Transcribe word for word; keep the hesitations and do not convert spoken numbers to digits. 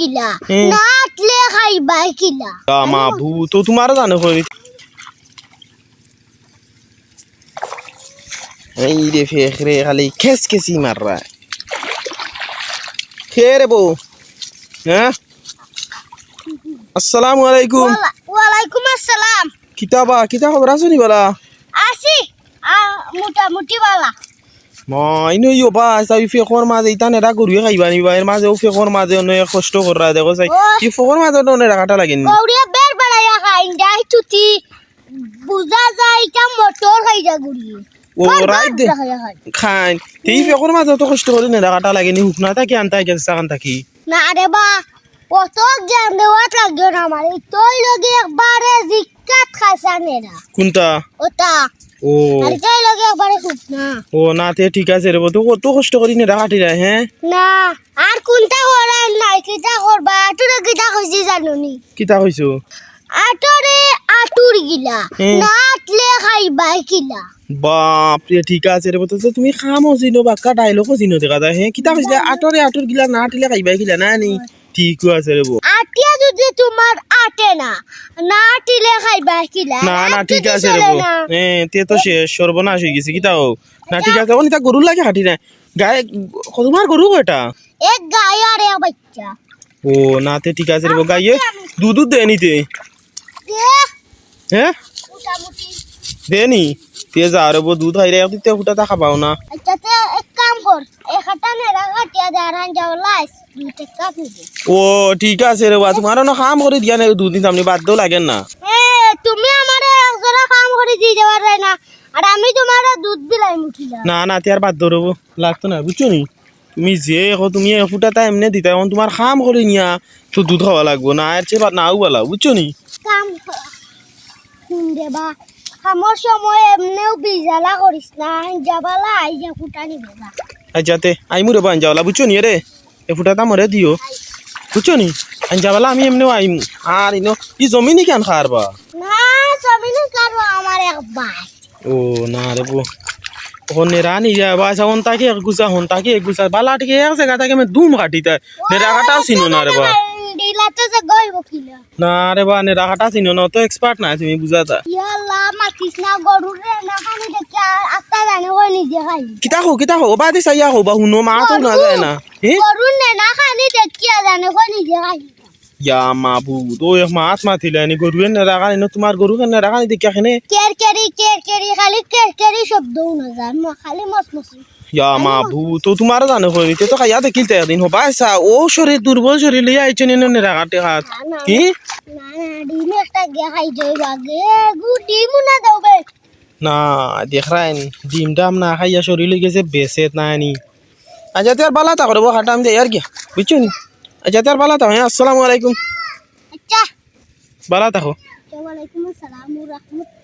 গিলা। হুম। না আটলে খাইবায় কিলা? আ, মাবুদ, তো তুমারও জানে কই। এই রে ফেখরে খালি খেস খেসি মাররা। কে রে বউ? হ্যাঁ? আসসালামু আলাইকুম। ওয়ালা-, ওয়ালাইকুম আসসালাম। কিতা বা, কিতা খবর আছো নি বালা? আছি, আ, মোটামুটি বালা। মা, ইনো ইয়ো বা, আচ্ছা, ওই ফেকর মাঝে ইতা নেড়া গরুয়ে খাইবা নি বা, এর মাঝে ও ফেকর মাঝে অনেক কষ্ট কররা, দেখো চাই। ও। ই ফেকর মাঝে তো নেড়া কাটা লাগে নি। গরুয়ে বের বেড়াইয়া খাইন, যাই চুটি, বুঝা যায় ইটা মোটর খাইরা গরুয়ে। ও, বার বার রাইত দে-, দেখা যায় খাইন। খাইন। তে ই ফেকর মাঝে তো কষ্ট করি নেড়া কাটা লাগে নি, হুকনা থাকি আনতা গেছে সাকান থাকি। না রে বা, অত জ্ঞান দেওয়াত লাগিও না আমার। এই তৈ লগে একবারে জিক্কাত খাসা নেড়া। কোনটা? ওটা। ও। আর তৈ লগে একবারে খুব না। ও না, তে ঠিক আছে রে বউ, তো কত কষ্ট করি নেড়া কাটিরায়, হ্যাঁ? না, আর কোনটা করার নাই, কিতা করবা? আটুরে কিতা কইছি জানো নি? কিতা কইছো? আটরে আটুর গিলা, হুম। না আটলে খাইবায় কিলা? বাপ রে, ঠিক আছে রে বউ, তো তুমি কামও চিনো, বাক্কা ডায়লগও চিনো দেখা যায়, হ্যাঁ? কিতা কইছিলে? জানি। আটরে আটুর গিলা, না আটলে খাইবায় কিলা, না নি? হয়। ঠিক আছে রে বউ। আটিয়া যদি তুমার আটে না, না আটিলে খাইবায় কিলা? না, না, আর ঠিক যদি আছে রে চলে বউ। না। এ, তে তো শেষ, সর্বনাশ অই গেছে, কিতা অউ? না, ঠিক আছে, অখন ইতা গরুর লাগি কাটি না। গায়ে, তুমার গরু কয়টা? এক গাই আর এক বাইচ্চা। ও, না, তে ঠিক আছে রে বউ, গাইয়ে দুধ দুধ দেয় নি তে? দে। হ্যাঁ? মোটামুটি। দেয় নি? তে যা রে বউ, দুধ খাইরে, এক দিতে ফুটাতা খাবাও না। আচ্ছা, তে এক কাম কর, একটা নেড়া কাটিয়া দে, আর আন যাও লাইস। দুই টেকা দিবে। ও, ঠিক আছে রে বা, তুমার অনো কাম করি দিয়া নে, দুদিন সামনে বাদ দেও লাগে না। এ, তুমি আমারে একজনে কাম করি দি যাওয়ার যায় না, আর আমি তুমারে দুধ দিলাই মুঠিলা। না, না, তে আর বাদ দেও রে বউ, লাগতো না, বুঝছো নি? তুমি যে কও, তুমি এক ফুটাতা এমনে দিতায়, অখন তুমার কাম করি নিয়া তো দুধ খাওয়া লাগবো না, আর চেয়ে বাদ নাও বালা, বুঝছো নি? কাম হুন রে বা, কামর সময় এমনেও বিজালা করিস না, আইন যাবালা আইয়া ফুটানি বেবা। আচ্ছা তে, আইমু রে বা, আইন যাবালা, বুঝছো নি রে? এ ফুটাতা মরে দিও, বুঝছো নি? আইন যাবালা আমি এমনেও আইমু। আর ইনো, ই জমিন ইখান কার বা? না, জমিন ইখান আমার এক ভাই। ও, না রে বউ। অখন নেড়া নিয়া বা, আচ্ছা, হন থাকি এক গুছা, হন থাকি এক গুছা। বালা ঠিক এক জাগা থাকি আমি দুম কাটিতায়। নেড়া কাটাও চিনো না রে বা। ডিলাতে যে গইব কিনা? না রে বা, নেড়া কাটা চিনো না, অত expert নায় তুমি বুঝাতা। ইয়া আল্লাহ, মাতিস না, গরুর নেড়া খানি দেখি আত্তা জানে কই নিজে খাই। কিতা কও, কিতা কও? ও বাদে চাইয়া কও বা, হুনো, মাত না যায় না। হে? গরুর নেড়া খানি দেখি জানে কই নিজে খাই। ইয়া মাবুদ, ও এক মাত মাতিলায় নি, গরুর নেড়া খানি, না তুমার গরুর নেড়া খানি দেখিয়া কেনে? কেরকেরি, কেরকেরি, খালি কেরকেরি শব্দ হুনা যায়, ম-, খালি মসমসি। ইয়া মাবুদ, তো তুমারও জানে কই, তে তো খাইয়া দেখিলতে একদিন, হবা, আচ্ছা, ও শরীর দুর্বল শরীর লইয়া আইছো নি, নে রাগাটে হাত। না, না, কি? না, না, ডিম একটা গিয়া খাই যাই বাগে, গু ডিমও না দাও বে। না, দেখরায়নি, ডিম ডাম না খাইয়া শরীর অইগেছে বেসেত নানি। আচ্ছা, তে আর বালা থাকো রে বউ, খাটা আমি যাই আর কি, বুঝছো নি? আচ্ছা, তে আর বালা থাকো, হ্যাঁ, আসসালামু আলাইকুম। আচ্ছা। বালা থাকো। ওয়ালাইকুম আসসালাম ওয়া রাহমাতুল্লাহ।